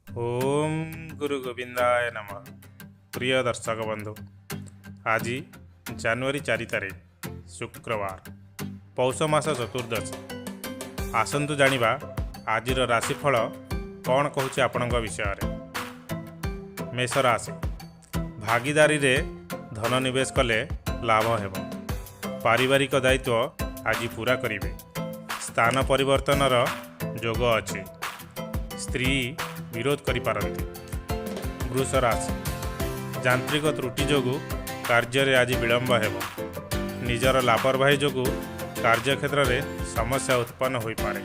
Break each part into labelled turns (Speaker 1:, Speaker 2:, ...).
Speaker 1: ଓମ୍ ଗୁରୁ ଗୋବିନ୍ଦାୟ ନମଃ। ପ୍ରିୟ ଦର୍ଶକ ବନ୍ଧୁ, ଆଜି ଜାନୁଆରୀ 4 ତାରିଖ, ଶୁକ୍ରବାର, ପୌଷ ମାସ ଚତୁର୍ଦ୍ଦଶୀ। ଆସନ୍ତୁ ଜାଣିବା ଆଜିର ରାଶିଫଳ କ'ଣ କହୁଛି ଆପଣଙ୍କ ବିଷୟରେ। ମେଷ ରାଶି, ଭାଗିଦାରୀରେ ଧନ ନିବେଶ କଲେ ଲାଭ ହେବ। ପାରିବାରିକ ଦାୟିତ୍ୱ ଆଜି ପୂରା କରିବେ। ସ୍ଥାନ ପରିବର୍ତ୍ତନର ଯୋଗ ଅଛି। ସ୍ତ୍ରୀ ବିରୋଧ କରିପାରନ୍ତି। ବୃଷ ରାଶି, ଯାନ୍ତ୍ରିକ ତ୍ରୁଟି ଯୋଗୁଁ କାର୍ଯ୍ୟରେ ଆଜି ବିଳମ୍ବ ହେବ। ନିଜର ଲାପରବାହୀ ଯୋଗୁଁ କାର୍ଯ୍ୟକ୍ଷେତ୍ରରେ ସମସ୍ୟା ଉତ୍ପନ୍ନ ହୋଇପାରେ।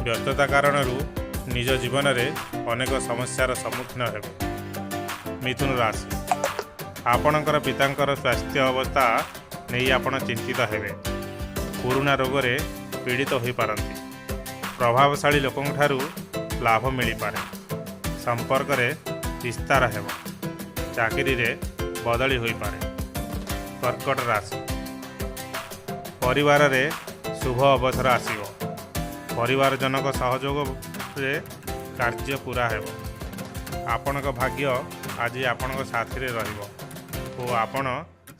Speaker 1: ବ୍ୟସ୍ତତା କାରଣରୁ ନିଜ ଜୀବନରେ ଅନେକ ସମସ୍ୟାର ସମ୍ମୁଖୀନ ହେବେ। ମିଥୁନ ରାଶି, ଆପଣଙ୍କର ପିତାଙ୍କର ସ୍ୱାସ୍ଥ୍ୟ ଅବସ୍ଥା ନେଇ ଆପଣ ଚିନ୍ତିତ ହେବେ। ପୁରୁଣା ରୋଗରେ ପୀଡ଼ିତ ହୋଇପାରନ୍ତି। ପ୍ରଭାବଶାଳୀ ଲୋକଙ୍କଠାରୁ ଲାଭ ମିଳିପାରେ। ସମ୍ପର୍କରେ ବିସ୍ତାର ହେବ। ଚାକିରିରେ ବଦଳି ହୋଇପାରେ। କର୍କଟ ରାଶି, ପରିବାରରେ ଶୁଭ ଅବସର ଆସିବ। ପରିବାରଜନଙ୍କ ସହଯୋଗରେ କାର୍ଯ୍ୟ ପୂରା ହେବ। ଆପଣଙ୍କ ଭାଗ୍ୟ ଆଜି ଆପଣଙ୍କ ସାଥିରେ ରହିବ ଓ ଆପଣ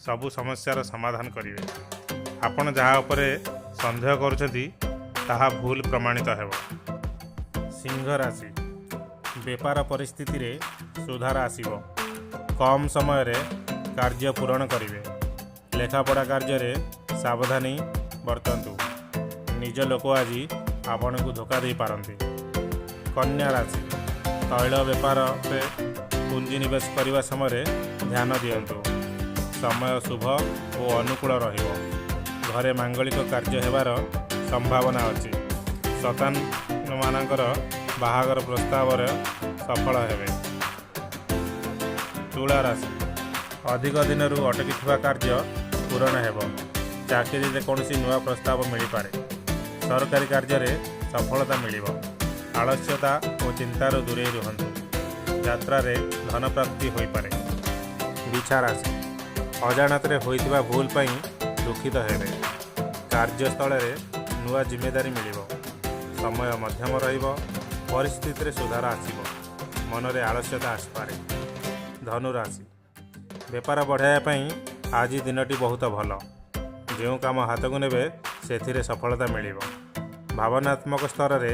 Speaker 1: ସବୁ ସମସ୍ୟାର ସମାଧାନ କରିବେ। ଆପଣ ଯାହା ଉପରେ ସନ୍ଦେହ କରୁଛନ୍ତି, ତାହା ଭୁଲ ପ୍ରମାଣିତ ହେବ। ସିଂହ ରାଶି, ବେପାର ପରିସ୍ଥିତିରେ ସୁଧାର ଆସିବ। କମ୍ ସମୟରେ କାର୍ଯ୍ୟ ପୂରଣ କରିବେ। ଲେଖାପଢ଼ା କାର୍ଯ୍ୟରେ ସାବଧାନୀ ବର୍ତ୍ତନ୍ତୁ। ନିଜ ଲୋକ ଆଜି ଆପଣଙ୍କୁ ଧୋକା ଦେଇପାରନ୍ତି। କନ୍ୟା ରାଶି, ତୈଳ ବେପାରରେ ପୁଞ୍ଜି ନିବେଶ କରିବା ସମୟରେ ଧ୍ୟାନ ଦିଅନ୍ତୁ। ସମୟ ଶୁଭ ଓ ଅନୁକୂଳ ରହିବ। ଘରେ ମାଙ୍ଗଳିକ କାର୍ଯ୍ୟ ହେବାର ସମ୍ଭାବନା ଅଛି। ସନ୍ତାନମାନଙ୍କର ବାହାଘର ପ୍ରସ୍ତାବରେ ସଫଳ ହେବେ। ତୁଳା ରାଶି, ଅଧିକ ଦିନରୁ ଅଟକିଥିବା କାର୍ଯ୍ୟ ପୂରଣ ହେବ। ଚାକିରିରେ କୌଣସି ନୂଆ ପ୍ରସ୍ତାବ ମିଳିପାରେ। ସରକାରୀ କାର୍ଯ୍ୟରେ ସଫଳତା ମିଳିବ। ଆଳସ୍ୟତା ଓ ଚିନ୍ତାରୁ ଦୂରେଇ ରୁହନ୍ତୁ। ଯାତ୍ରାରେ ଧନପ୍ରାପ୍ତି ହୋଇପାରେ। ବିଛା ରାଶି, ଅଜାଣତରେ ହୋଇଥିବା ଭୁଲ ପାଇଁ ଦୁଃଖିତ ହେବେ। କାର୍ଯ୍ୟସ୍ଥଳରେ ନୂଆ ଜିମ୍ମେଦାରୀ ମିଳିବ। ସମୟ ମଧ୍ୟମ ରହିବ। ପରିସ୍ଥିତିରେ ସୁଧାର ଆସିବ। ମନରେ ଆଳସ୍ୟତା ଆସିପାରେ। ଧନୁରାଶି, ବେପାର ବଢ଼ାଇବା ପାଇଁ ଆଜି ଦିନଟି ବହୁତ ଭଲ। ଯେଉଁ କାମ ହାତକୁ ନେବେ, ସେଥିରେ ସଫଳତା ମିଳିବ। ଭାବନାତ୍ମକ ସ୍ତରରେ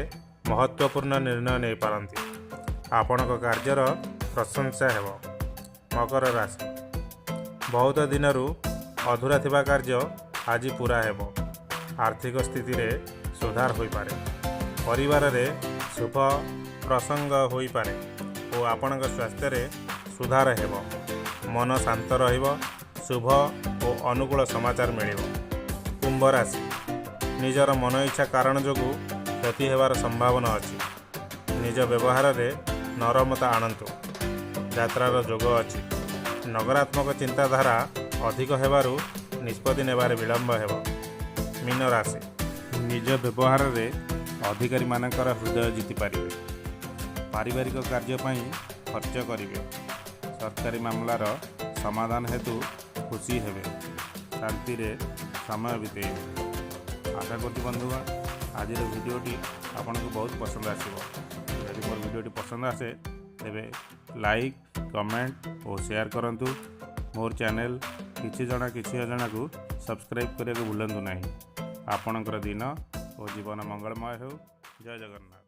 Speaker 1: ମହତ୍ତ୍ୱପୂର୍ଣ୍ଣ ନିର୍ଣ୍ଣୟ ନେଇପାରନ୍ତି। ଆପଣଙ୍କ କାର୍ଯ୍ୟର ପ୍ରଶଂସା ହେବ। ମକର ରାଶି, ବହୁତ ଦିନରୁ ଅଧୁରା ଥିବା କାର୍ଯ୍ୟ ଆଜି ପୂରା ହେବ। ଆର୍ଥିକ ସ୍ଥିତିରେ ସୁଧାର ହୋଇପାରେ। ପରିବାରରେ ଶୁଭ ପ୍ରସଙ୍ଗ ହୋଇପାରେ ଓ ଆପଣଙ୍କ ସ୍ୱାସ୍ଥ୍ୟରେ ସୁଧାର ହେବ। ମନ ଶାନ୍ତ ରହିବ। ଶୁଭ ଓ ଅନୁକୂଳ ସମାଚାର ମିଳିବ। କୁମ୍ଭ ରାଶି, ନିଜର ମନ ଇଚ୍ଛା କାରଣ ଯୋଗୁଁ କ୍ଷତି ହେବାର ସମ୍ଭାବନା ଅଛି। ନିଜ ବ୍ୟବହାରରେ ନରମତା ଆଣନ୍ତୁ। ଯାତ୍ରାର ଯୋଗ ଅଛି। ନକାରାତ୍ମକ ଚିନ୍ତାଧାରା ଅଧିକ ହେବାରୁ ନିଷ୍ପତ୍ତି ନେବାରେ ବିଳମ୍ବ ହେବ। ମୀନ ରାଶି, ନିଜ ବ୍ୟବହାରରେ ଅଧିକାରୀମାନଙ୍କର ହୃଦୟ ଜିତିପାରିବେ। ପାରିବାରିକ କାର୍ଯ୍ୟ ପାଇଁ ଖର୍ଚ୍ଚ କରିବେ। ସରକାରୀ ମାମଲାର ସମାଧାନ ହେତୁ ଖୁସି ହେବେ। ଶାନ୍ତିରେ ସମୟ ବିତେଇବେ। ଆଶା କରୁଛି ବନ୍ଧୁଗଣ, ଆଜିର ଭିଡ଼ିଓଟି ଆପଣଙ୍କୁ ବହୁତ ପସନ୍ଦ ଆସିବ। ଯଦି ମୋର ଭିଡ଼ିଓଟି ପସନ୍ଦ ଆସେ, ତେବେ ଲାଇକ୍, କମେଣ୍ଟ ଓ ସେୟାର କରନ୍ତୁ। ମୋର ଚ୍ୟାନେଲ୍ କିଛି ଜଣା କିଛି ଅଜଣାକୁ ସବସ୍କ୍ରାଇବ୍ କରିବାକୁ ଭୁଲନ୍ତୁ ନାହିଁ। ଆପଣଙ୍କର ଦିନ ଓ ଜୀବନ ମଙ୍ଗଳମୟ ହେଉ। ଜୟ ଜଗନ୍ନାଥ।